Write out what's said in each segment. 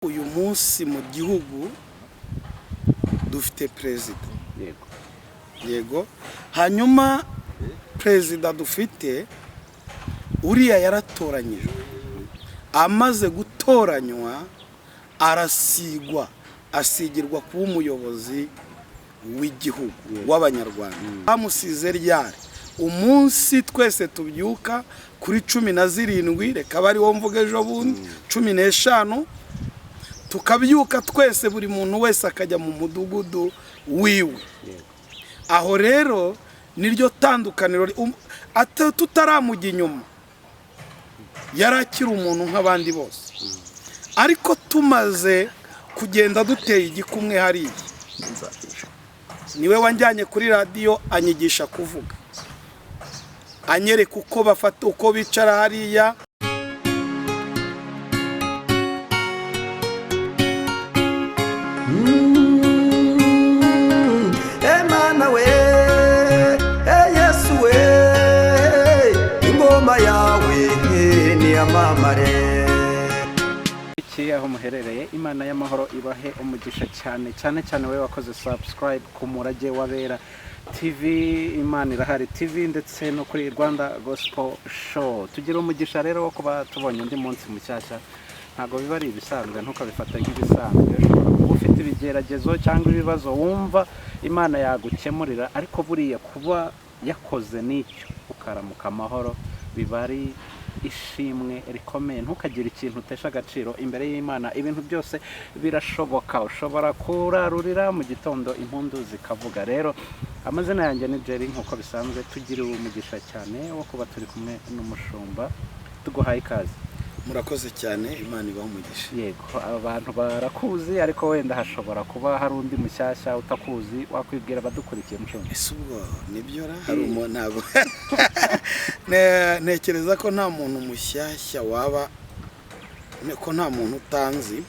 Uyu munsi mu gihugu dufite perezida. Yego. Yego. Hanyuma perezida dufite uriya yaratoranyijwe, amaze gutoranywa arasigwa, asigirwa kuba umuyobozi w'igihugu w'Abanyarwanda. Bamusize ryari? Umunsi twese tubyuka kuri 17, reka abe ariwo mvuga, ejo bundi 15, tukabyuka twese, buri muntu wese akajya mu mudugudu wiwe. Aho rero niryo tandukaniro. Tutaramujya inyuma yari akiri umuntu nk'abandi bose, ariko tumaze kugenda duteye igikumwe hariya, niwe wanjyanye kuri radiyo, anyigisha kuvuga, anyereka uko bafata, uko bicara hariya. Emana we, e Yesu we, ingoma yawe niyamamare. Iki aho muherereye, Imana y'amahoro ibahe umugisha cyane cyane cyane wowe wakoze subscribe ku Murage w'Abera TV, Imana Irahari TV, ndetse no kuri Rwanda Gospel Show. Tugira umugisha rero wo kuba tubonye undi munsi mushyashya. Ntabwo biba ari ibisanzwe, ntukabifate nk'ibisanzwe. Ushobora kuba ufite ibigeragezo cyangwa ibibazo wumva Imana yagukemurira, ariko buriya kuba yakoze n'icyo ukaramuka amahoro biba ari ishimwe rikomeye. Ntukagire ikintu utesha agaciro imbere y'Imana, ibintu byose birashoboka. Ushobora kurarurira mu gitondo impundu zikavuga. Rero amazina yanjye ni Jerry nk'uko bisanzwe. Tugiriwe umugisha cyane wo kuba turi kumwe n'umushumba. Tuguhaye ikaze. Murakoze cyane, Imana ibahe umugisha. Yego, abantu barakuzi, ariko wenda hashobora kuba hari undi mushyashya utakuzi. Wakwibwira abadukurikiye, mushumba? Ese ubwo nibyo ra? Hari umuntu? Ntabwo ntekereza ko nta muntu mushyashya waba, ko nta muntu utanzi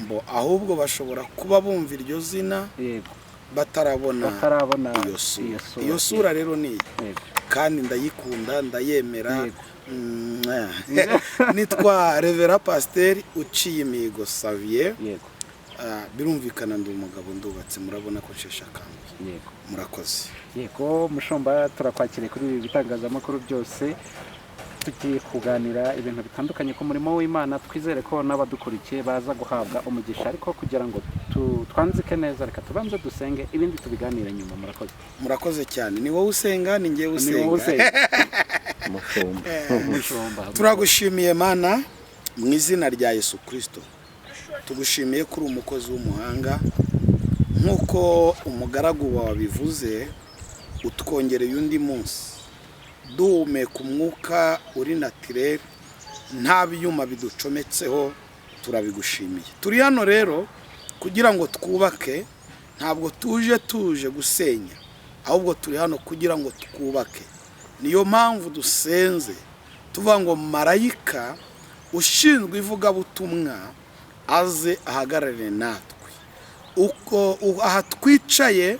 mbo, ahubwo bashobora kuba bumva iryo zina batarabona batarabona iyo sura. Iyo sura. Iyo sura rero ni iyi kandi ndayikunda, ndayemera. Nitwa Reverend Pasiteri Uciye Imihigo Xavier. Birumvikana ndi umugabo, ndubatse, murabona ko nsheshe akanguhe. Murakoze. Yego mushumba, turakwakiriye kuri ibi bitangazamakuru byose. Tugiye kuganira ibintu bitandukanye ku murimo w'Imana. Twizere ko n'abadukurikiye baza guhabwa umugisha, ariko kugira ngo twanzike neza, reka tubanze dusenge, ibindi tubiganire nyuma. Murakoze. Murakoze cyane. Ni wowe usenga, ni ngewe Ni wowe usenga? usenga. Mushumba. Mushumba. Turagushimiye Mana, mu izina rya Yesu Kirisito. Tugushimiye ko uri umukozi w'umuhanga. Nk'uko umugaragu wawe bivuze, utwongereye undi munsi duhumeka umwuka uri naturel, nta byuma biducometseho. Turabigushimiye. Turi hano rero kugira ngo twubake, ntabwo tuje gusenya, ahubwo turi hano kugira ngo twubake. Niyo mpamvu dusenze tuvuga ngo marayika ushinzwe ivugabutumwa aze ahagararire natwe uko aha twicaye,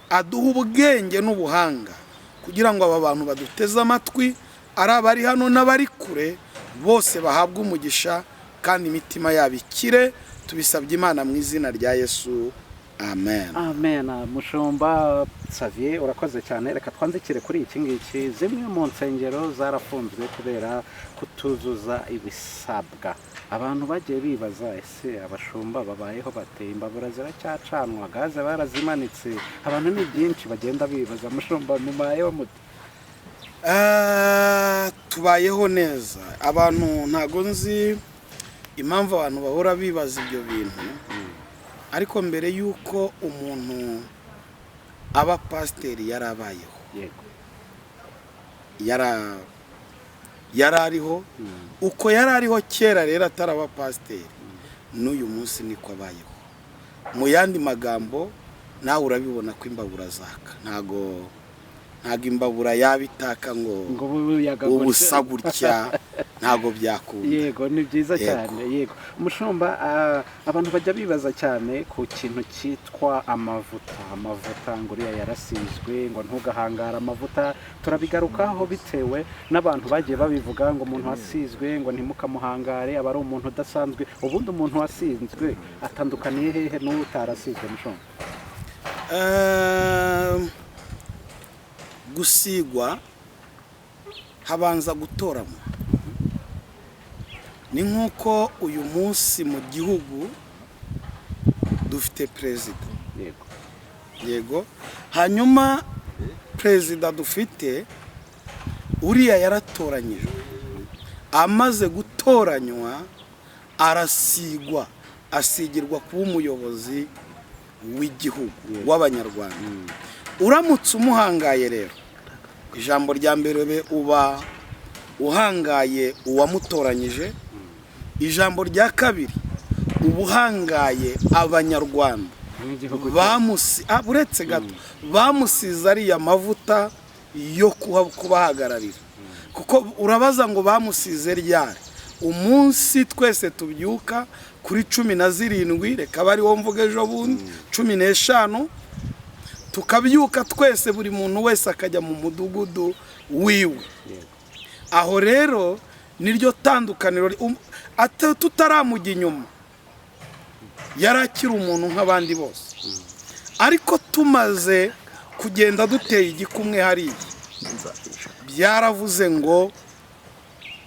aduha ubwenge n'ubuhanga kugira ngo aba bantu baduteze amatwi, ari abari hano n'abari kure, bose bahabwe umugisha kandi imitima yabo ikire. Tubisabye Imana mu izina rya Yesu, amen. Amen. Mushumba Xavier, urakoze cyane. Reka twanzikire kuri iki ngiki: zimwe mu nsengero zarafunzwe kubera kutuzuza ibisabwa. Abantu bagiye bibaza: ese abashumba babayeho bate? Imbabura ziracyacanwa, gaze barazimanitse, abantu ni byinshi bagenda bibaza. Mushumba, mubayeho mute? Tubayeho neza. Abantu, ntago nzi impamvu abantu bahora bibaza ibyo bintu, ariko mbere y'uko umuntu aba pasiteri yarabayeho. Yari ariho uko yari ariho kera. Rero ataraba pasiteri, n'uyu munsi niko abayeho. Mu yandi magambo, nawe urabibona ko imbabura zaka. Ntago imbabura yaba itaka ngo ngo ubu yaga ubusa gutya. Ntabwo byakunda. Yego, ni byiza Yego. cyane. Yego, mushumba, abantu bajya bibaza cyane ku kintu cyitwa amavuta. Amavuta ngo uriya yarasizwe, ngo ntugahangare amavuta. Turabigarukaho bitewe n'abantu bagiye babivuga ngo umuntu wasizwe ngo ntimukamuhangare, aba ari umuntu udasanzwe. Ubundi umuntu wasizwe atandukaniye hehe n'uwo utarasizwe, mushumba? Gusigwa habanza gutoranywa. Ni nk'uko uyu munsi mu gihugu dufite perezida. Yego, hanyuma perezida dufite uriya yaratoranyijwe, amaze gutoranywa arasigwa, asigirwa kuba umuyobozi w'igihugu w'Abanyarwanda. Uramutse umuhangaye rero, ijambo rya mbere uba uhangaye uwamutoranyije. Ijambo rya kabiri, uba uhangaye Abanyarwanda nk'igihugu cyose. Uretse gato, bamusize ariya mavuta yo kubahagararira. Kuko urabaza ngo bamusize ryari? Umunsi twese tubyuka kuri 17, reka abe ari wo mvuga, ejo bundi 15, tukabyuka twese, buri muntu wese akajya mu mudugudu wiwe. Aho rero niryo tandukaniro. Tutaramujya inyuma yari akiri umuntu nk'abandi bose, ariko tumaze kugenda duteye igikumwe hariya, byaravuze ngo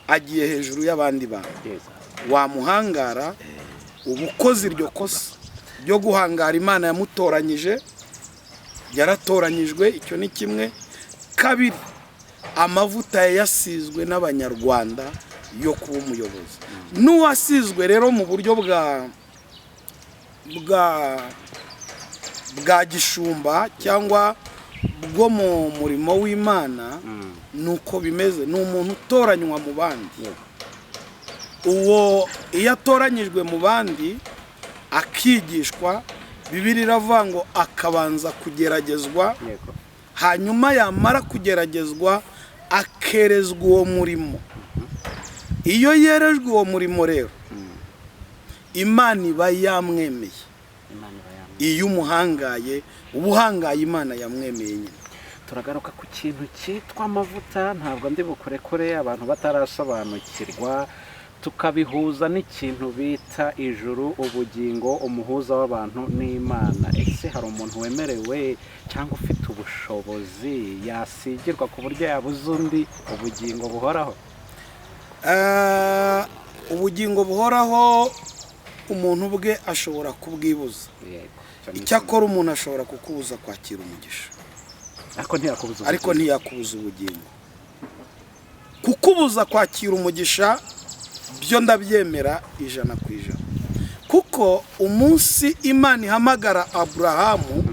agiye hejuru y'abandi bantu. Wamuhangara uba ukoze iryo kosa ryo guhangara Imana yamutoranyije, yaratoranyijwe. Icyo ni kimwe. Kabiri, amavuta yayasizwe n'Abanyarwanda yo kuba umuyobozi. N'uwasizwe rero mu buryo bwa gishumba cyangwa bwo mu murimo w'Imana, ni uko bimeze, ni umuntu utoranywa mu bandi. Uwo iyo atoranyijwe mu bandi akigishwa, Bibiliya iravuga ngo akabanza kugeragezwa, hanyuma yamara kugeragezwa akerezwa uwo murimo. Iyo yerejwe uwo murimo rero, Imana iba yamwemeye. Imana iba yamwemeye. Iyo umuhangaye uba uhangaye Imana yamwemeye nyine. Turagaruka ku kintu cyitwa amavuta, ntabwo ndi bukurekure abantu batarasobanukirwa, tukabihuza n'ikintu bita ijuru, ubugingo, umuhuza w'abantu n'Imana. Ese hari umuntu wemerewe cyangwa ufite ubushobozi yasigirwa ku buryo yabuza undi ubugingo buhoraho? Ubugingo buhoraho umuntu ubwe ashobora kubwibuza. Icyakora umuntu ashobora kukubuza kwakira umugisha. Ariko ntiyakubuza Ariko ubugingo. ntiyakubuza ubugingo. Kukubuza kwakira umugisha byo ndabyemera 100%, kuko umunsi Imana ihamagara Aburahamu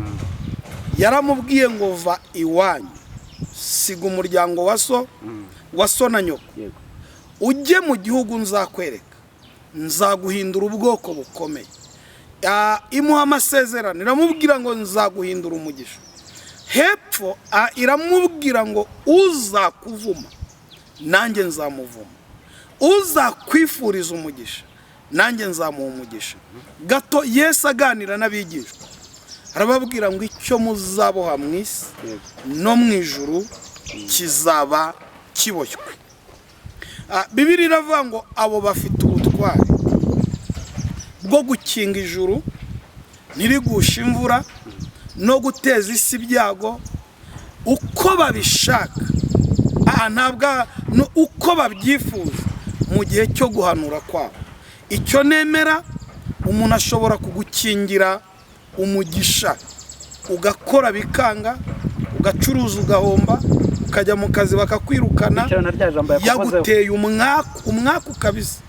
yaramubwiye ngo va iwanyu, siga umuryango wa so na nyoko, ujye mu gihugu nzakwereka, nzaguhindura ubwoko bukomeye. Imuha amasezerano, iramubwira ngo nzaguhindura umugisha. Hepfo iramubwira ngo uzakuvuma nanjye nzamuvuma, uzakwifuriza umugisha nanjye nzamuha umugisha. Gato Yesu aganira n'abigishwa arababwira ngo icyo muzaboha mu isi no mu ijuru kizaba kiboshywe. Bibiliya iravuga ngo abo bafite ubutware bwo gukinga ijuru ntirigushe imvura no guteza isi ibyago uko babishaka. Aha ntabwo uko babyifuza mu gihe cyo guhanura kwabo. Icyo nemera, umuntu ashobora kugukingira umugisha, ugakora bikanga, ugacuruza ugahomba, ukajya mu kazi bakakwirukana. Bitewe na rya jambo yakuvuzeho. Yaguteye umwaku, umwaku kabisa,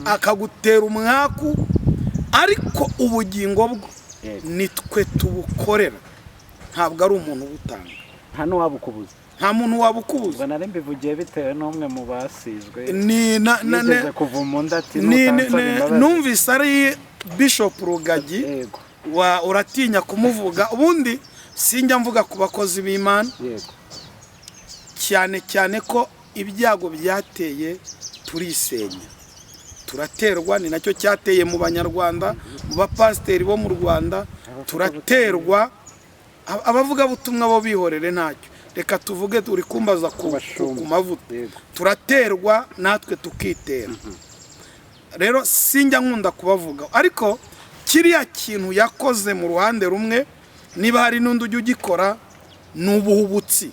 akagutera umwaku. Ariko ubugingo bwo ni twe tubukorera, ntabwo ari umuntu ubutanga. Nta n'uwabukubuza. Nta muntu wabukubuza. Ubwo nari mbivugiye bitewe n'umwe mu basizwe Ni na na yigeze kuva undi ati ni nutansaba imbabazi. Numvise ari Bishop Rugagi. Wa uratinya kumuvuga. Ubundi sinjya mvuga ku bakozi b'Imana, cyane cyane ko ibyago byateye. Turisenya, turaterwa. Ni nacyo cyateye mu Banyarwanda, mu bapasiteri bo mu Rwanda. Turaterwa. Abavugabutumwa bo bihorere, ntacyo. Reka tuvuge, turi kumbaza Bashumba. ku mavuta. Yego. Turaterwa natwe tukitera. Rero sinjya nkunda kubavuga, ariko kiriya kintu yakoze mu ruhande rumwe, niba hari n'undi ujya ugikora, ni ubuhubutsi,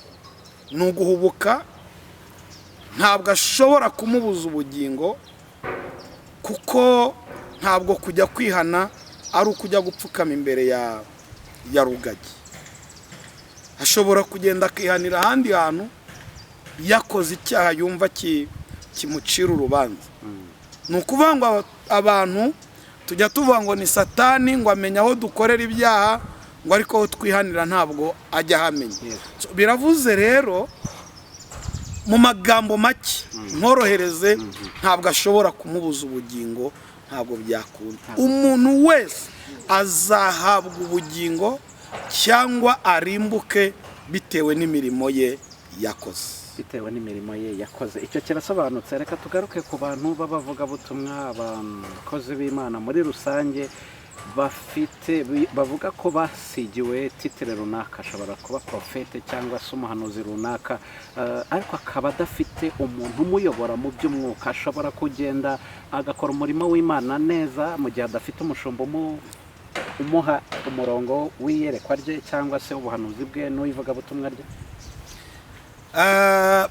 ni uguhubuka. Ntabwo ashobora kumubuza ubugingo, kuko ntabwo kujya kwihana ari ukujya gupfukama imbere ya Rugagi. Ashobora kugenda akihanira ahandi hantu yakoze icyaha yumva kimucira urubanza. Ni ukuvuga ngo abantu tujya tuvuga ngo ni Satani, ngo amenya aho dukorera ibyaha, ngo ariko aho twihanira ntabwo ajya ahamenya. So, biravuze rero mu magambo make nkorohereze, ntabwo ashobora kumubuza ubugingo, ntabwo byakunda. Umuntu wese azahabwa ubugingo cyangwa arimbuke bitewe n'imirimo ye yakoze. Bitewe n'imirimo ye yakoze. Icyo kirasobanutse. Reka tugaruke ku bantu b'abavugabutumwa, abakozi b'Imana muri rusange, bafite bavuga ko basigiwe titre runaka, ashobora kuba porofete cyangwa se umuhanuzi runaka, ariko akaba adafite umuntu umuyobora mu by'umwuka. Ashobora kugenda agakora umurimo w'Imana neza mu gihe adafite umushumba umuha umurongo w'iyerekwa rye cyangwa se ubuhanuzi bwe n'uw'ivugabutumwa rye?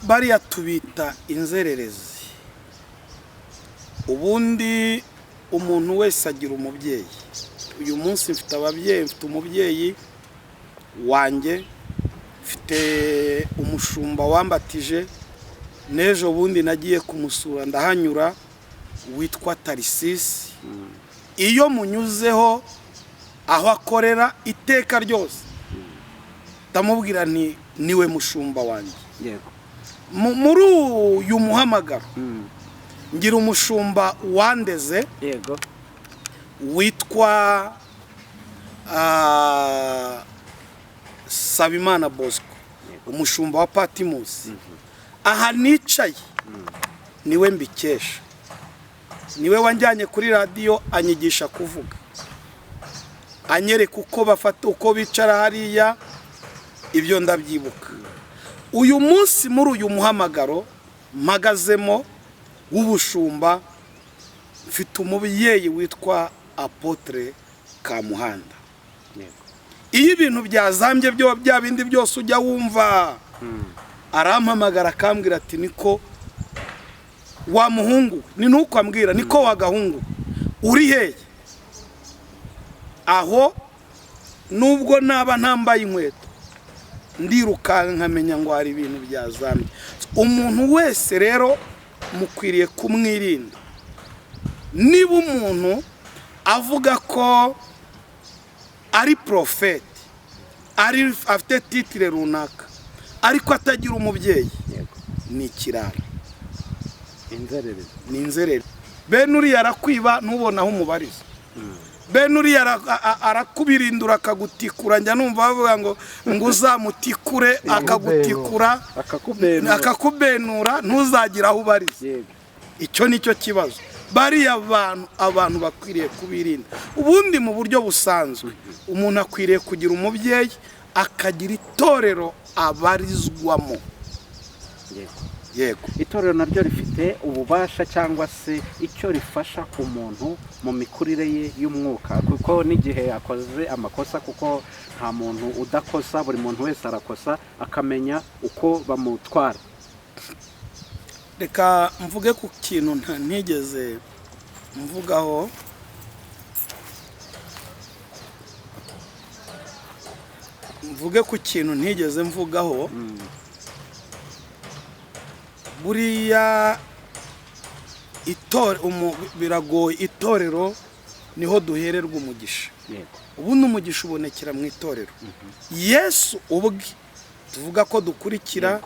Bariya tubita inzererezi. Ubundi umuntu wese agira umubyeyi. Uyu munsi mfite ababyeyi, mfite umubyeyi wanjye, mfite umushumba wambatije. N'ejo bundi nagiye kumusura, ndahanyura, witwa Tarisisi. Iyo munyuzeho aho akorera iteka ryose ndamubwira nti niwe mushumba wanjye. Muri uyu muhamagaro ngira umushumba wandeze witwa Sabimana Bosco, umushumba wa Patimusi. Aha nicaye niwe mbikesha, niwe wanjyanye kuri radiyo, anyigisha kuvuga, anyereka uko bafata, uko bicara hariya. Ibyo ndabyibuka. Uyu munsi muri uyu muhamagaro mpagazemo w'ubushumba, mfite umubyeyi witwa Apôtre Kamuhanda. Iyo ibintu byazambye, byo bya bindi byose ujya wumva, arampamagara akambwira ati: "Niko wa muhungu we," ni nuko ambwira, "niko wa gahungu we, uri hehe?" Aho nubwo naba ntambaye inkweto, ndirukanka nkamenya ngo hari ibintu byazambye. Umuntu wese rero mukwiriye kumwirinda. Niba umuntu avuga ko ari porofeti, ari afite titre runaka, ariko atagira umubyeyi, ni ikirara. Inzererezi. Ni inzerere. Bene uriya arakwiba ntubone aho umubariza. Bene uriya arakubirindura, akagutikura. Njya numva bavuga ngo uzamutikure akagutikura, Akakubenura. akakubenura, ntuzagire aho ubariza. Icyo ni cyo kibazo. Bariya bantu abantu bakwiriye kubirinda. Ubundi mu buryo busanzwe umuntu akwiriye kugira umubyeyi, akagira itorero abarizwamo. Yego. Itorero naryo rifite ububasha cyangwa se icyo rifasha umuntu mu mikurire ye y'umwuka, kuko n'igihe akoze amakosa, kuko nta muntu udakosa, buri muntu wese arakosa, akamenya uko bamutwara. Reka mvuge ku kintu ntigeze mvugaho. Mvuge ku kintu ntigeze mvugaho. Buriya biragoye. Itorero niho duhererwa umugisha. Ubundi umugisha ubonekera mu itorero. Yesu ubwe tuvuga ko dukurikira,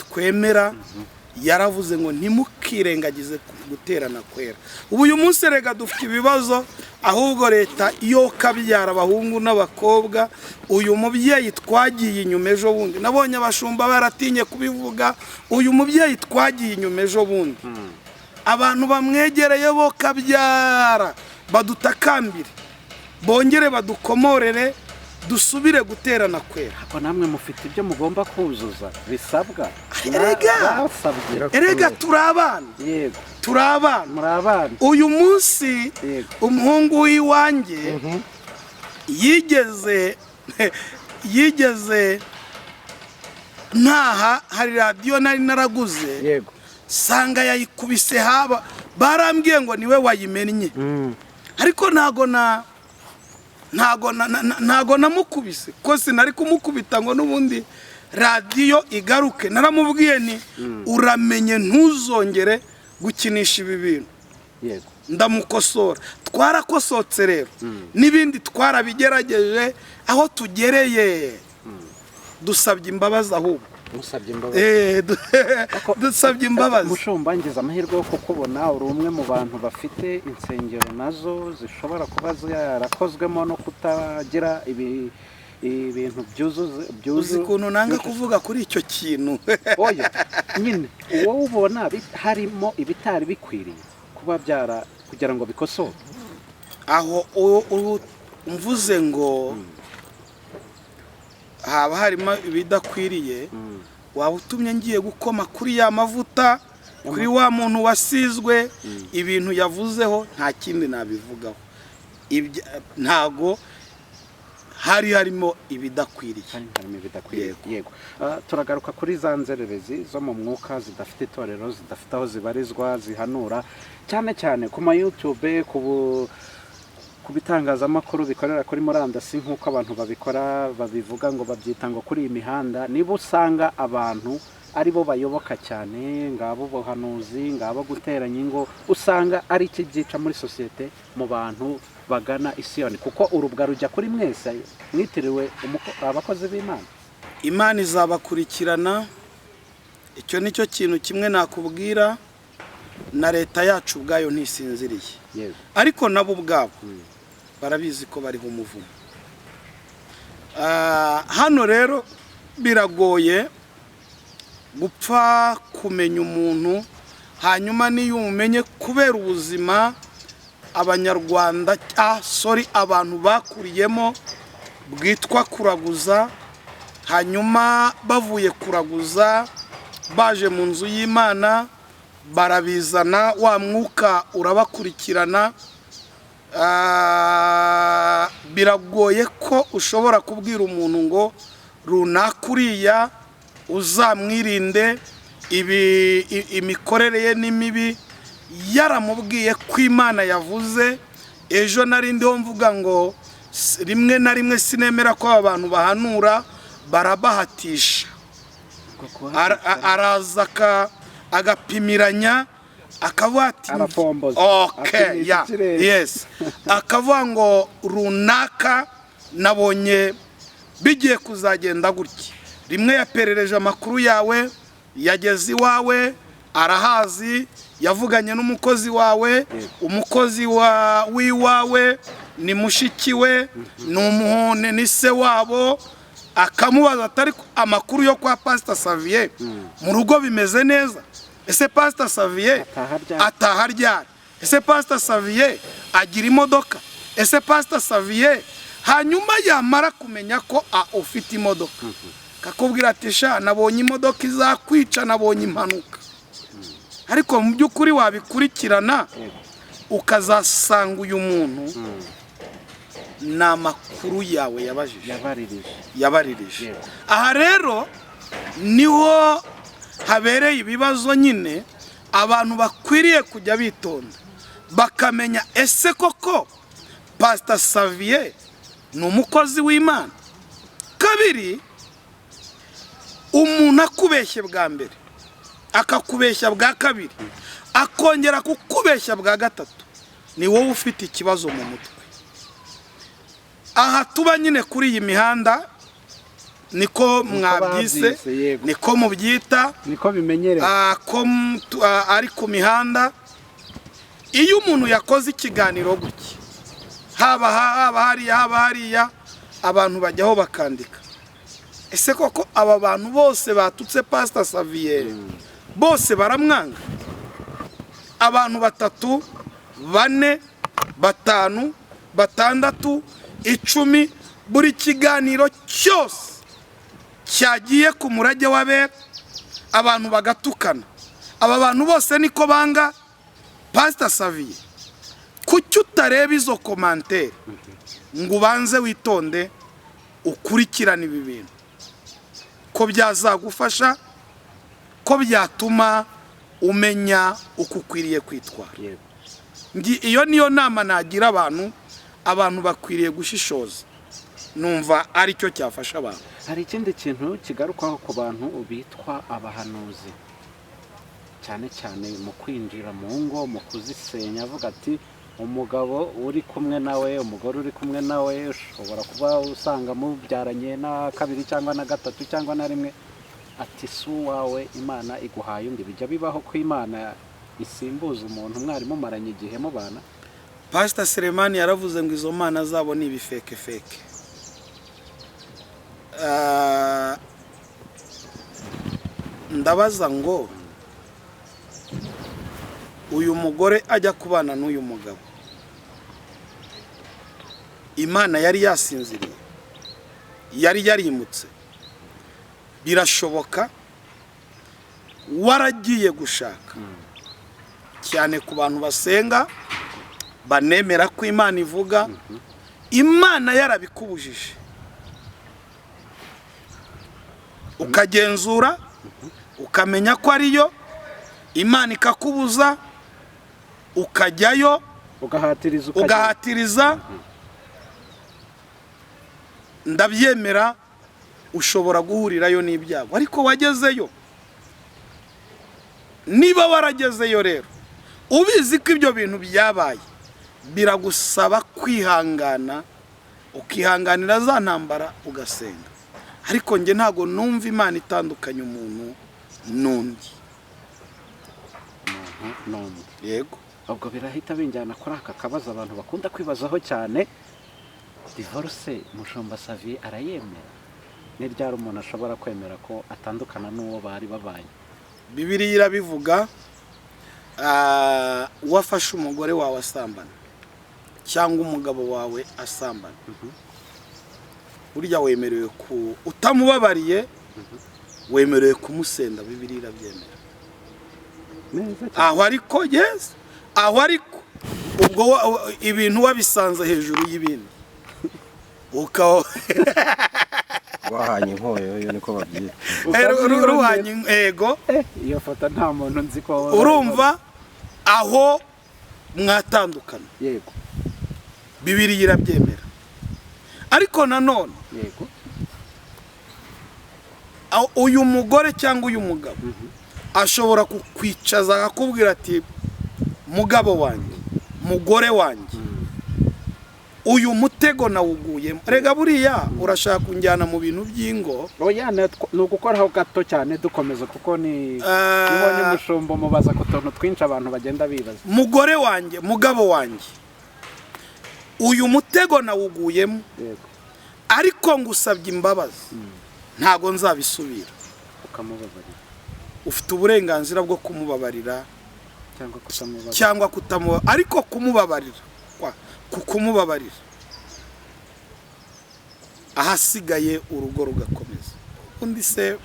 twemera, yaravuze ngo ntimukirengagize guterana kwera. Ubu uyu munsi rega dufite ibibazo, ahubwo leta iyo kabyara abahungu n'abakobwa. Uyu mubyeyi twagiye inyuma ejo bundi, nabonye abashumba baratinye kubivuga. Uyu mubyeyi twagiye inyuma ejo bundi Abantu bamwegereye bo kabyara badutakambire, bongere badukomorere, dusubire guterana kwera. Ariko namwe mufite ibyo mugomba kuzuza bisabwa. Erega! Basabye. Erega turi abana. Yego. Turi abana. Muri abana. Uyu munsi Yego. umuhungu w'iwanjye yigeze ntaha, hari radiyo nari naraguze, sanga yayikubise, haba barambwiye ngo niwe wayimennye, ariko ntago namukubise, ko sinari kumukubita ngo n'ubundi radiyo igaruke. Naramubwiye ni uramenye ntuzongere gukinisha ibi bintu. Ndamukosora, twarakosotse rero, n'ibindi twarabigerageje. Aho tugereye dusabye imbabazi ahubwo. Musabye imbabazi. Dusabye imbabazi. Mushumba, ngize amahirwe yo kukubona. Uri umwe mu bantu bafite insengero nazo zishobora kuba zarakozwemo no kutagira ibintu byuzuze Uzi byuzu ukuntu nanga kuvuga kuri icyo kintu. Oya nyine, uwo ubona harimo ibitari bikwiriye kuba byara kugira ngo bikosoke. Aho mvuze ngo haba harimo ibidakwiriye, waba utumye ngiye gukoma kuri ya mavuta, kuri wa muntu wasizwe. Ibintu yavuzeho nta kindi nabivugaho. Ntago hari harimo ibidakwiriye. Hari harimo ibidakwiriye. Yego. Yego. Turagaruka kuri za nzererezi zo mu mwuka zidafite itorero, zidafite aho zibarizwa, zihanura cyane cyane ku ma YouTube, ku bitangazamakuru bikorera kuri murandasi, nk'uko abantu babikora babivuga ngo babyita ngo kuri iyi mihanda, nibo usanga abantu ari bo bayoboka cyane, ngabo ubuhanuzi, ngabo guteranya ingo. Usanga ari iki byica muri sosiyete, mu bantu bagana isiyoni, kuko urubwa rujya kuri mwese mwitiriwe abakozi b'Imana. Imana izabakurikirana, icyo ni cyo kintu kimwe nakubwira. Na leta yacu ubwayo ntisinziriye, ariko nabo ubwabo barabizi ko bariho umuvumo. Hano rero biragoye gupfa kumenya umuntu, hanyuma niyo umumenye, kubera ubuzima abanyarwanda, sorry, abantu bakuriyemo bwitwa kuraguza, hanyuma bavuye kuraguza baje mu nzu y'Imana barabizana, wa mwuka urabakurikirana. Biragoye ko ushobora kubwira umuntu ngo runaka uriya uzamwirinde, ibi imikorere ye ni mibi, yaramubwiye ko Imana yavuze. Ejo nari ndiho mvuga ngo rimwe na rimwe sinemera ko aba bantu bahanura, barabahatisha. Araza agapimiranya, akavuga ati Arafomboza. Okay, Apimisha yeah, ikirere. Yes, akavuga ngo runaka nabonye bigiye kuzagenda gutya. Rimwe yaperereje amakuru yawe, yageze iwawe arahazi, yavuganye n'umukozi wawe, umukozi wa w'iwawe ni mushiki we, ni umuhone, ni se wabo, akamubaza atari amakuru yo kwa Pastor Savier, mu rugo bimeze neza? Ese Pastor Savier Ataha ryari? Ataha ryari? Ese Pastor Savier agira imodoka? Ese Pastor Savier? Hanyuma yamara kumenya ko ufite imodoka, kakubwira ati sha, nabonye imodoka izakwica, nabonye impanuka. Ariko mu by'ukuri wabikurikirana ukazasanga uyu muntu ni amakuru yawe yabajije, Yabaririje. Yabaririje. Aha rero niho habereye ibibazo nyine. Abantu bakwiriye kujya bitonda bakamenya: ese koko Pasita Savier ni umukozi w'Imana? Kabiri, umuntu akubeshye bwa mbere, akakubeshya bwa kabiri, akongera kukubeshya bwa gatatu, ni wowe ufite ikibazo mu mutwe. Aha tuba nyine kuri iyi mihanda niko mwabyise. Babyise, yego. Niko mubyita. Niko bimenyerewe. Ko ari ku mihanda, iyo umuntu yakoze ikiganiro gutya, haba hariya, haba hariya, abantu bajyaho bakandika: ese koko aba bantu bose batutse Pasita Savier bose baramwanga? Abantu batatu, bane, batanu, batandatu, 10, buri kiganiro cyose cyagiye ku Murage w'Abera abantu bagatukana. Aba bantu bose niko banga Pasita Saviye. Kuki utareba izo commentaires ngo ubanze witonde, ukurikirane ibi bintu, ko byazagufasha, ko byatuma umenya uko ukwiriye kwitwara? Iyo niyo nama nagira abantu. Abantu bakwiriye gushishoza, numva aricyo cyafasha abantu. Hari ikindi kintu kigarukwaho ku bantu bitwa abahanuzi, cyane cyane mu kwinjira mu ngo, mu kuzisenya. Avuga ati umugabo uri kumwe nawe, umugore uri kumwe nawe, ushobora kuba usanga mubyaranye na kabiri cyangwa na gatatu cyangwa na rimwe, ati si uwawe, Imana iguhaye undi. Bijya bibaho ko Imana isimbuza umuntu mwari mumaranye igihe mubana? Pasita Selemani yaravuze ngo izo mana zabo ni ibifekefeke. Ndabaza ngo uyu mugore ajya kubana n'uyu mugabo, Imana yari yasinziriye? Yari yarimutse? Birashoboka waragiye gushaka, cyane ku bantu basenga banemera ko Imana ivuga, Imana yarabikubujije, ukagenzura ukamenya ko ariyo Imana ikakubuza, ukajyayo. Ugahatiriza ukajya. Ugahatiriza, ndabyemera, ushobora guhurirayo n'ibyago, ariko wagezeyo. Niba waragezeyo rero ubizi ko ibyo bintu byabaye, biragusaba kwihangana, ukihanganira za ntambara, ugasenga. Ariko njye ntabwo numva Imana itandukanye umuntu n'undi. Umuntu n'undi. Yego. Ubwo birahita binjyana kuri aka kabazo abantu bakunda kwibazaho cyane: divorce, Mushumba Savier arayemera? Ni ryari umuntu ashobora kwemera ko atandukana n'uwo bari babanye? Bibiliya irabivuga. Wafashe umugore wawe asambana cyangwa umugabo wawe asambana, burya wemerewe ku utamubabariye, wemerewe kumusenda. Bibiliya irabyemera. Neza cyane. Aho ariko, yes, aho ariko ubwo ibintu wabisanze hejuru y'ibindi ukaba Wahanye inkoyo yo, niko babyita. Ruhanye, ego. Iyo foto nta muntu nzi ko Urumva aho mwatandukana. Bibiliya irabyemera, ariko nanone uyu mugore cyangwa uyu mugabo ashobora kukwicaza akakubwira ati: "Mugabo wanjye, mugore wanjye, uyu mutego nawuguyemo." Rega buriya urashaka kunjyana mu bintu by'ingo. Oya, ni ugukoraho gato cyane dukomeza, kuko ni nibonye umushumba mubaza ku tuntu twinshi abantu bagenda bibaza. "Mugore wanjye, mugabo wanjye, uyu mutego nawuguyemo, ariko ngusabye imbabazi, ntago nzabisubira." Ukamubabarira. Ufite uburenganzira bwo kumubabarira cyangwa kutamubabarira. Cyangwa kutamuba, ariko kumubabarira ku kumubabarira, ahasigaye urugo rugakomeza. Undi se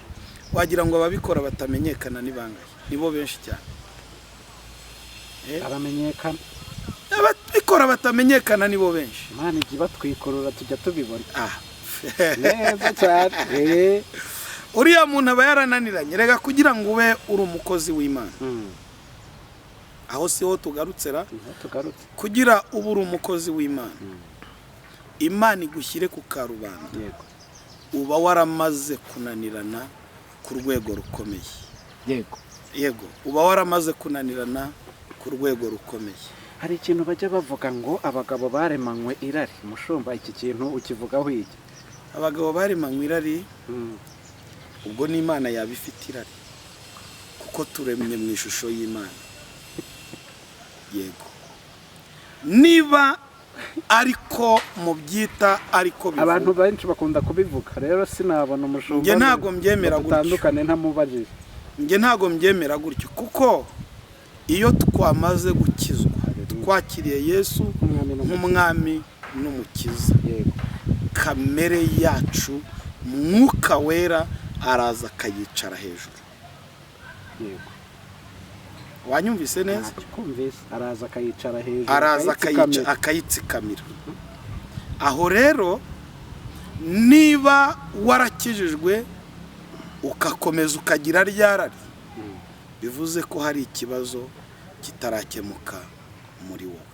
wagira ngo ababikora batamenyekana ni bangahe? Nibo benshi cyane. Aramenyekana. Ababikora batamenyekana nibo benshi. Imana ijya ibatwikurura, tujya tubibona. Ah. Neza cyane. Uriya muntu aba yarananiranye. Rega kugira ngo ube uri umukozi w'Imana, aho siho tugarutse ra? Niho tugarutse. Kugira ube uri umukozi w'Imana, Imana igushyire ku karubanda, uba waramaze kunanirana ku rwego rukomeye. Yego, uba waramaze kunanirana ku rwego rukomeye. Hari ikintu bajya bavuga ngo abagabo baremanywe irari. Mushumba, iki kintu ukivugaho iki? Abagabo baremanywe irari, ubwo n'Imana yaba ifite irari, kuko turemye mu ishusho y'Imana. Yego, niba ariko mubyita, ariko Abantu bivuga. benshi bakunda kubivuga, rero sinabona umushumba Njye ntabwo mbyemera ngo gutyo. dutandukane ntamubajije. Njye ntabwo mbyemera gutyo, kuko Iyo twamaze gukizwa, twakiriye Yesu Nk'umwami n'Umukiza. nk'umwami n'umukiza, kamere yacu Mwuka Wera araza akayicara hejuru. Wanyumvise neza? Kumvise, araza akayicara hejuru. Araza akayitsikamira. Akayitsikamira. Aho rero niba warakijijwe ugakomeza ukagira ryarari, bivuze ko hari ikibazo kitarakemuka muri wowe.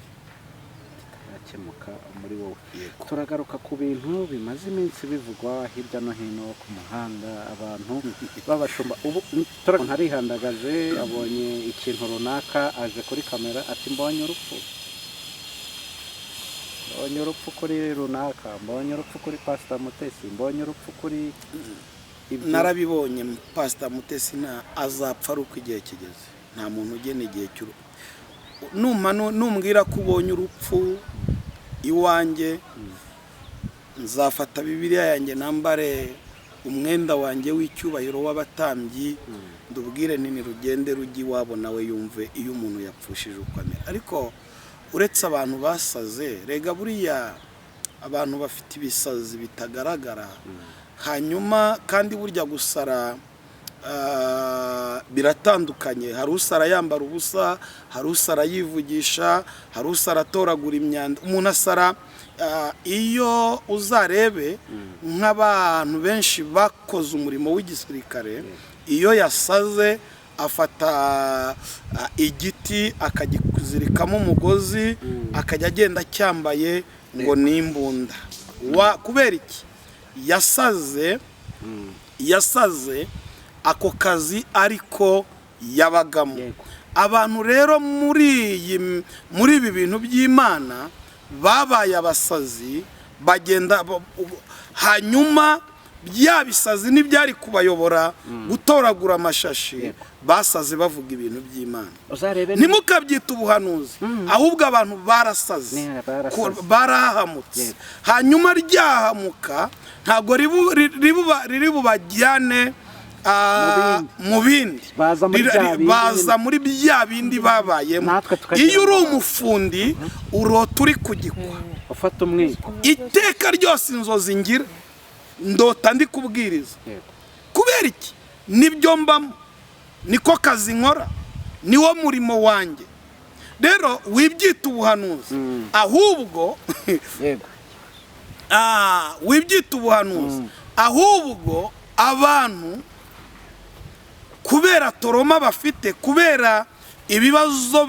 Kitarakemuka muri wowe. Yego. Turagaruka ku bintu bimaze iminsi bivugwa hirya no hino ku muhanda, abantu b'abashumba. Ubu umuntu arihandagaje, abonye ikintu runaka, aje kuri kamera ati: "Mbonye urupfu, mbonye urupfu kuri runaka, mbonye urupfu kuri Pasita Mutesi, mbonye urupfu kuri ibyo." Narabibonye. Pasita Mutesi nta azapfa ari uko igihe kigeze. Nta muntu ugena igihe cy'urupfu. Numbwira ko ubonye urupfu iwanjye, nzafata Bibiliya yanjye, nambare umwenda wanjye w'icyubahiro w'abatambyi, ndubwire nini rugende rujye iwabo nawe yumve iyo umuntu yapfushije uko amera. Ariko uretse abantu basaze, rega buriya abantu bafite ibisazi bitagaragara. Hanyuma kandi burya gusara biratandukanye. Hari usara yambara ubusa, hari usara yivugisha, hari usara atoragura imyanda. Umuntu asara iyo uzarebe nk'abantu benshi bakoze umurimo w'igisirikare, iyo yasaze afata igiti akagizirikamo umugozi, akajya agenda acyambaye ngo ni imbunda. Wa kubera iki yasaze? Yasaze ako kazi ariko yabagamo. Abantu rero muri ibi bintu by'Imana babaye abasazi, bagenda hanyuma bya bisazi ntibyari kubayobora gutoragura amashashi. Basaze bavuga ibintu by'Imana. Uzarebe Ntimukabyite ubuhanuzi, ahubwo abantu barasaze. Ne, barasaze. Barahamutse. Hanyuma ryahamuka ntabwo riri bubajyane mu bindi. Baza muri bya bindi Baza nyine. muri bya bindi babayemo. Natwe tukagira Iyo uri ngo- umufundi, urota uri kugikwa. Ufata umwiko. Iteka ryose inzozi ngira, ndota ndi kubwiriza. Kubera iki? Nibyo mbamo, niko kazi nkora, niwo murimo wanjye. Rero wibyita ubuhanuzi, ahubwo wibyita ubuhanuzi, ahubwo abantu kubera trauma bafite, kubera ibibazo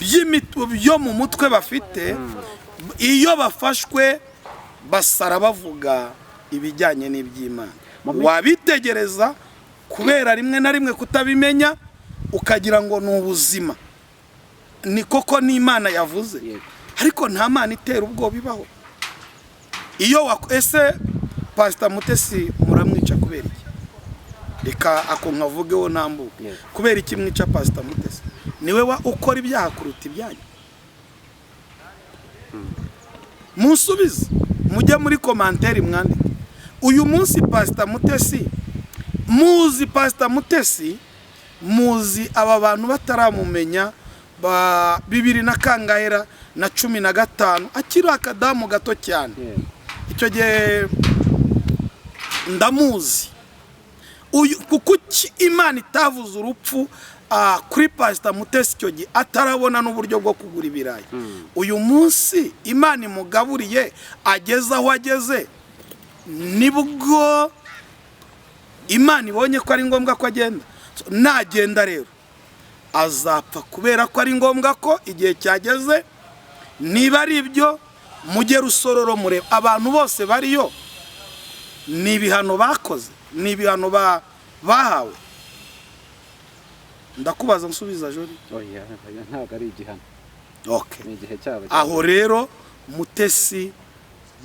byo mu mutwe bafite, iyo bafashwe basara bavuga ibijyanye n'iby'Imana. Wabitegereza, kubera rimwe na rimwe kutabimenya, ukagira ngo ni ubuzima, ni koko n'Imana yavuze. Ariko nta Mana itera ubwoba ibaho. Iyo ese Pasita Mutesi muramwica kubera iki? Reka ako nkavugeho ntambuke. Kubera iki mwica Pasita Mutesi? Niwe wa ukora ibyaha kuruta ibyanyu? Munsubize, mujye muri commentaire mwandike. Uyu munsi Pasita Mutesi, muzi Pasita Mutesi, muzi aba bantu bataramumenya ba bibiri na kangahera na 15, akiri akadamu gato cyane. Icyo gihe ndamuzi uyu. Kuko iki Imana itavuze urupfu kuri Pasita Mutesi icyo gihe atarabona n'uburyo bwo kugura ibirayi? Uyu munsi Imana imugaburiye, ageze aho ageze, nibwo Imana ibonye ko ari ngombwa ko agenda. So, nagenda rero azapfa kubera ko ari ngombwa ko igihe cyageze. Niba ari ibyo, mujye Rusororo mureba abantu bose bariyo. Ni ibihano bakoze, ni ibihano bahawe. Ndakubaza, nsubiza, Jori. Oya, oya, ntabwo ari igihano. Ni igihe cyabo. Aho rero Mutesi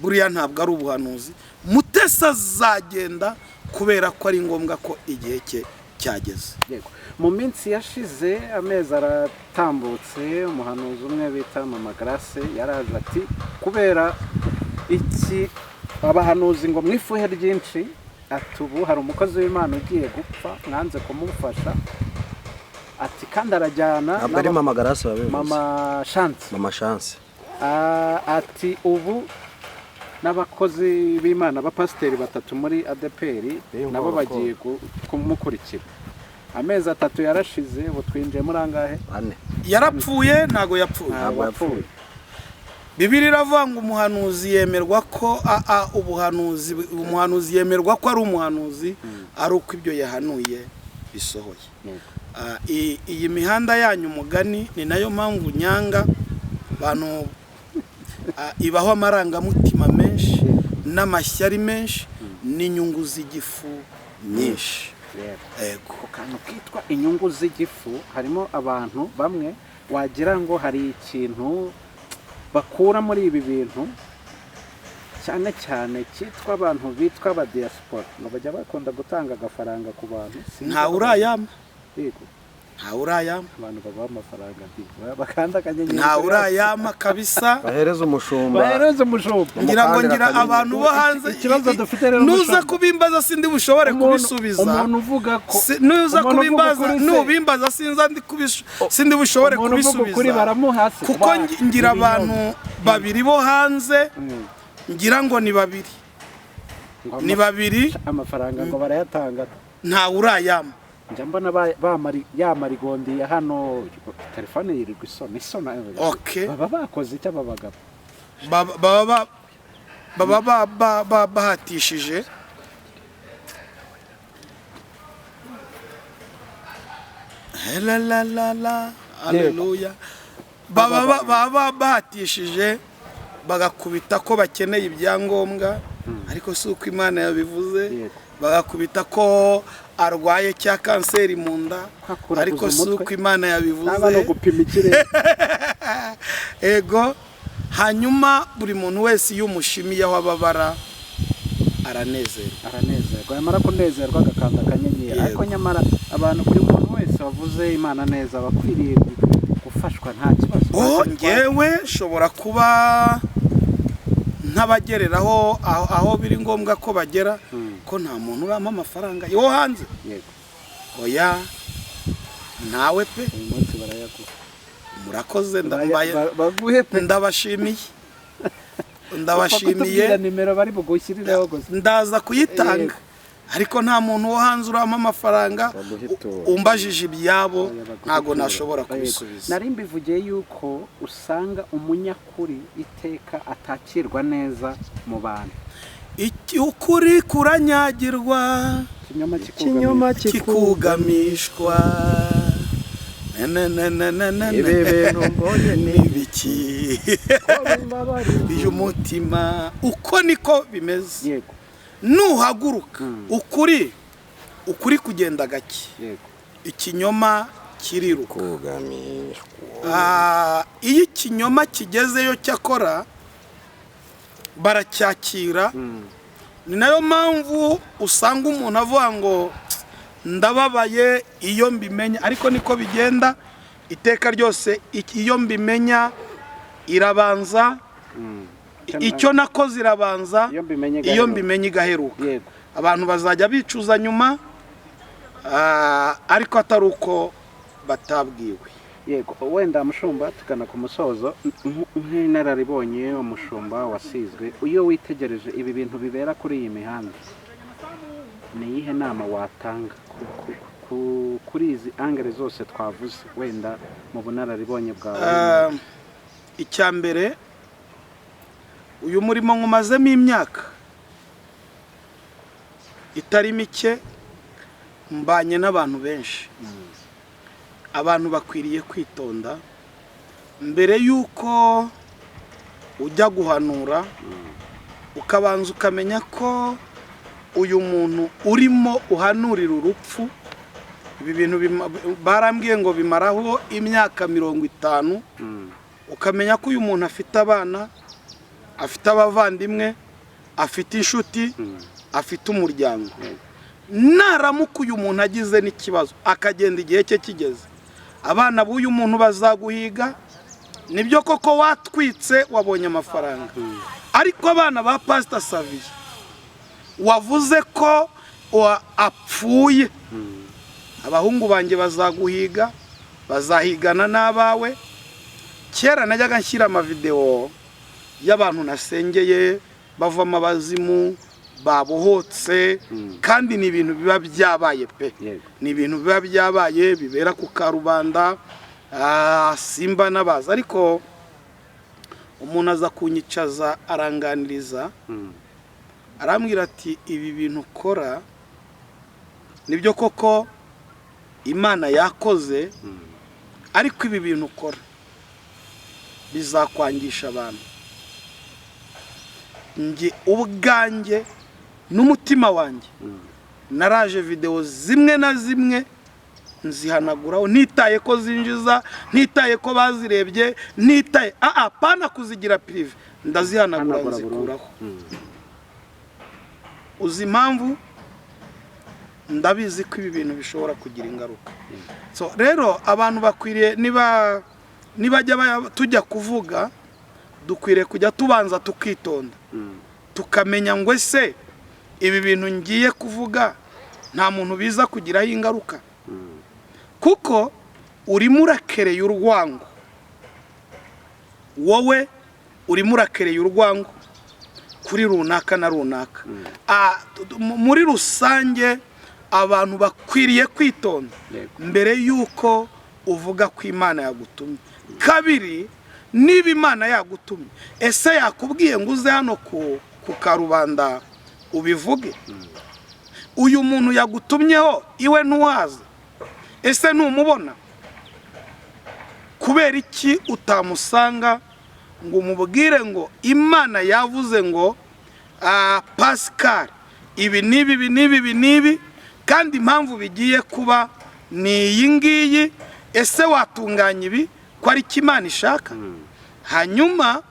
buriya ntabwo ari ubuhanuzi. Mutesi azagenda kubera ko ari ngombwa ko igihe cye cyageze. Yego. Mu minsi yashize, amezi aratambutse, umuhanuzi umwe bita Mama Grace yaraje ati: "Kubera iki abahanuzi ngo mwifuhe ryinshi?" Ati: "Ubu hari umukozi w'Imana ugiye gupfa, mwanze kumufasha." Ati kandi arajyana Ntabwo ari Mama Garasi wabivuze. Mama Chance. Mama Chance. Ah, ati ubu n'abakozi b'Imana, abapasiteri batatu muri ADEPR nabo bagiye kumukurikira. Amezi 3 yarashize, ubu twinjiye muri angahe? 4. Yarapfuye? Ntago yapfuye. Ntabwo yapfuye. Bibiliya iravuga ngo umuhanuzi yemerwa ko ubuhanuzi, umuhanuzi yemerwa ko ari umuhanuzi ari uko ibyo yahanuye bisohoye. Iyi mihanda yanyu, umugani ni nayo mpamvu nyanga abantu, ibaho amarangamutima menshi n'amashyari menshi n'inyungu z'igifu nyinshi. Yego. Ku kantu kitwa inyungu z'igifu, harimo abantu bamwe wagira ngo hari ikintu bakura muri ibi bintu, cyane cyane cyitwa abantu bitwa aba diaspora, ngo bajya bakunda gutanga agafaranga ku bantu. Sinzi Ntawe urayama. Yego. Ntawe urayama. Abantu baguha amafaranga bakanda akanyenyeri. Ntawe urayama kabisa. Bahereza umushumba. Bahereza umushumba. Ngira ngo Umukandira ngira akanyenyeri. abantu bo hanze. Ikibazo dufite rero, nuza umushumba. kubimbaza sindi bushobore kubisubiza. Umuntu uvuga ko Nuza umuntu uvuga kubimbaza ukuri se- nubimbaza sinza ndi sindi bushobore Umuntu uvuga ukuri kubisubiza. baramuha se. Kuko ngira abantu babiri bo hanze, ngira ngo ni babiri. Ngo Ni babiri. Amafaranga ngo barayatanga. Ntawe urayama. Njya mbona ya marigondi ya hano, telefone yirirwa isona isona. Baba bakoze icyo aba bagabo? Baba bahatishije. La la la la, haleluya. Baba bahatishije, bagakubita ko bakeneye ibyangombwa, ariko si uko Imana yabivuze. Bagakubita ko arwaye cya kanseri mu nda, Kwakuraguza ariko si umutwe. uko Imana yabivuze. Naba no gupima ikirere. Ego. Hanyuma buri muntu wese iyo umushimiye aho ababara aranezerwa. Aranezerwa, yamara kunezerwa agakanda akanyenyeri. Ariko nyamara abantu, buri muntu wese wavuze Imana neza aba akwiriye gufashwa, nta kibazo. Oh, ngewe nshobora kuba ntabagereraho aho biri ngombwa ko bagera, ko nta muntu urampa amafaranga yo hanze. Oya, ntawe pe. Uyu munsi barayaguha. Murakoze. Baguhe pe. Ndabashimiye. Upfa Ndabashimiye. kutubwira nimero bari bugushyirireho gusa. Ndaza kuyitanga, ariko nta muntu wo hanze urampa amafaranga. Baguhitura. Umbajije ibyabo, Oya, baguhitura. ntago nashobora kubisubiza. Nari mbivugiye yuko usanga umunyakuri iteka atakirwa neza mu bantu. Ukuri kuranyagirwa, Ikinyoma Ikinyoma kikugamishwa. Na na na na na na. Ibi bintu mbonye ni Ibiki uyu mutima, uko niko bimeze. Nuhaguruka, ukuri kugenda gake, ikinyoma kiriruka. Kugamishwa. Iyo ikinyoma kigezeyo, cyakora baracyakira. Ni nayo mpamvu usanga umuntu avuga ngo ndababaye, iyo mbimenya. Ariko niko bigenda iteka ryose, iyo mbimenya irabanza, icyo nakoze irabanza, Iyo mbimenye iyo igaheruka. mbimenye igaheruka. Abantu bazajya bicuza nyuma, ariko atari uko batabwiwe. Yego. Wenda mushumba, tugana ku musozo, nk'inararibonye, umushumba wasizwe, iyo witegereje ibi bintu bibera kuri iyi mihanda, ni iyihe nama watanga kuri izi angere zose twavuze, wenda mu bunararibonye bwawe? Icya mbere, uyu murimo nkumazemo imyaka itari mike, mbanye n'abantu benshi. Abantu bakwiriye kwitonda mbere y'uko ujya guhanura, ukabanza ukamenya ko uyu muntu urimo uhanurira urupfu. Ibi bintu barambwiye ngo bimaraho imyaka 50. Ukamenya ko uyu muntu afite abana, afite abavandimwe, afite inshuti, afite umuryango. Naramuka uyu muntu agize n'ikibazo akagenda igihe cye kigeze, abana b'uyu muntu bazaguhiga. Nibyo koko watwitse, wabonye amafaranga, ariko abana ba Pasita Saviye wavuze ko apfuye, abahungu banjye bazaguhiga. Bazahigana n'abawe. Kera najyaga nshyira amavidewo y'abantu nasengeye bavamo abazimu, babohotse, kandi ni ibintu biba byabaye pe. Ni ibintu biba byabaye, bibera ku karubanda. Simba n'abaza, ariko umuntu aza kunyicaza aranganiriza, arambwira ati: "Ibi bintu ukora nibyo koko Imana yakoze, ariko ibi bintu ukora bizakwangisha abantu." Njye ubwanjye n'umutima wanjye naraje, videwo zimwe na zimwe nzihanaguraho, ntitaye ko zinjiza, ntitaye ko bazirebye, ntitaye pana kuzigira privé, ndazihanagura. Hanagura burundu. Nzikuraho. Uzi impamvu? Ndabizi ko ibi bintu bishobora kugira ingaruka. So rero abantu bakwiriye, niba nibajya tujya kuvuga, dukwiriye kujya tubanza tukitonda, tukamenya ngo: ese ibi bintu ngiye kuvuga nta muntu biza kugiraho ingaruka? Kuko urimo urakereye urwango, wowe urimo urakereye urwango kuri runaka na runaka. Muri rusange abantu bakwiriye kwitonda mbere y'uko uvuga ko Imana yagutumye. Kabiri, niba Imana yagutumye, ese yakubwiye ngo uze hano ku karubanda ubivuge? Uyu muntu yagutumyeho iwe ntuwazi? Ese ntumubona? Kubera iki utamusanga ngo umubwire ngo: "Imana yavuze ngo Pascal, ibi n'ibi, ibi n'ibi, ibi n'ibi, kandi impamvu bigiye kuba ni iyi ngiyi. Ese watunganya ibi ko ari cyo Imana ishaka?" Hanyuma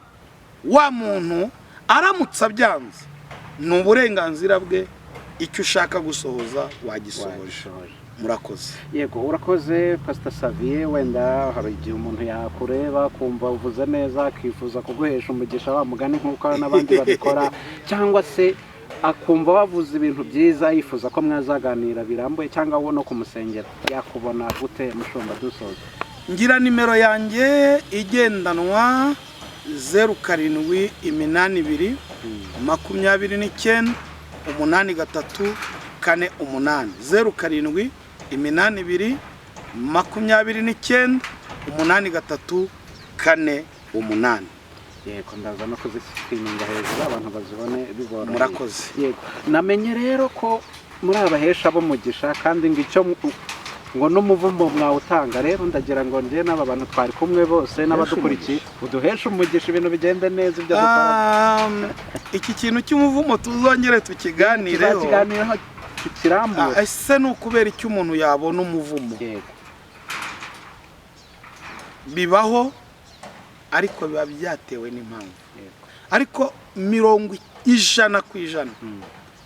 wa muntu aramutse abyanze, ni uburenganzira bwe. Icyo ushaka gusohoza wagisohoje. Wagisohoje. Murakoze. Yego, urakoze, Pasita Saviye. Wenda hari igihe umuntu yakureba akumva uvuze neza, akifuza kuguhesha umugisha wa mugani nk'uko n'abandi babikora, cyangwa se akumva wavuze ibintu byiza yifuza ko mwazaganira birambuye, cyangwa wo no kumusengera. Yakubona gute, mushumba, dusoza? Ngira nimero yanjye igendanwa: 0782 29 83 48, 0782 29 83 48. Yego, ndaza no kuziscreeninga hejuru abantu bazibone biboroheye. Murakoze. Yego, namenye rero ko muri abahesha b'umugisha, kandi ngo icyo ngo n'umuvumo mwawutanga. Rero ndagira ngo njye n'aba bantu twari kumwe bose n'abadukurikiye, uduheshe umugisha, ibintu bigende neza, ibyo dukora. Iki kintu cy'umuvumo tuzongere tukiganireho. Tuzakiganiraho tukirambure. Ese ni ukubera icyo umuntu yabona umuvumo? Bibaho, ariko biba byatewe n'impamvu. Ariko 100%,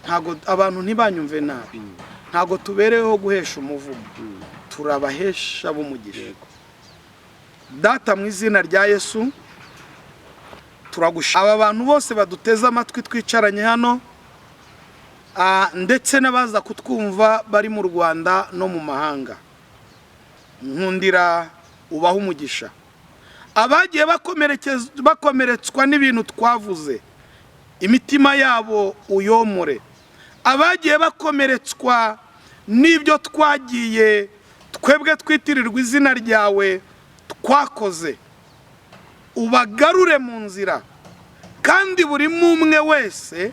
ntabwo, abantu ntibanyumve nabi, ntabwo tubereyeho guhesha umuvumo, turabahesha b'umugisha. Data, mu izina rya Yesu, turagusha aba bantu bose baduteze amatwi twicaranye hano, ndetse n'abaza kutwumva bari mu Rwanda no mu mahanga. Nkundira ubahe umugisha. Abagiye bakomeretswa n'ibintu twavuze, imitima yabo uyomore. Abagiye bakomeretswa n'ibyo twagiye twebwe twitirirwa izina ryawe twakoze, ubagarure mu nzira, kandi buri umwe wese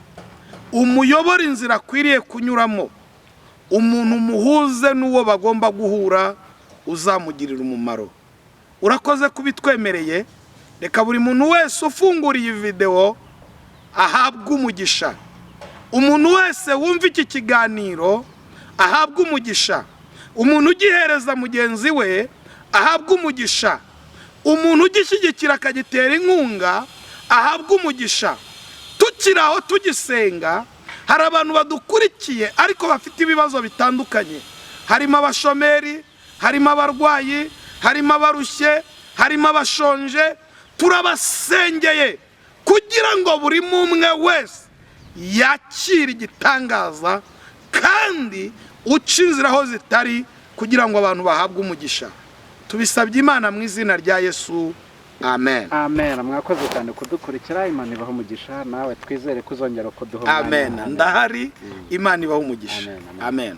umuyobore inzira akwiriye kunyuramo. Umuntu umuhuze n'uwo bagomba guhura uzamugirira umumaro. Urakoze kubitwemereye. Reka buri muntu wese ufungura iyi videwo ahabwe umugisha, umuntu wese wumva iki kiganiro ahabwe umugisha, umuntu ugihereza mugenzi we ahabwe umugisha, umuntu ugishyigikira akagitera inkunga ahabwe umugisha. Tukiri aho tugisenga, hari abantu badukurikiye ariko bafite ibibazo bitandukanye, harimo abashomeri, harimo abarwayi, harimo abarushye, harimo abashonje. Turabasengeye kugira ngo buri umwe wese yakire igitangaza, kandi uca inzira aho zitari kugira ngo abantu bahabwe umugisha. Tubisabye Imana mu izina rya Yesu, amen. Amen. Mwakoze cyane kudukurikira. Imana ibaha umugisha. Nawe twizere ko uzongera kuduha umwanya. Amen, ndahari. Imana ibaha umugisha. Amen, amen. Amen.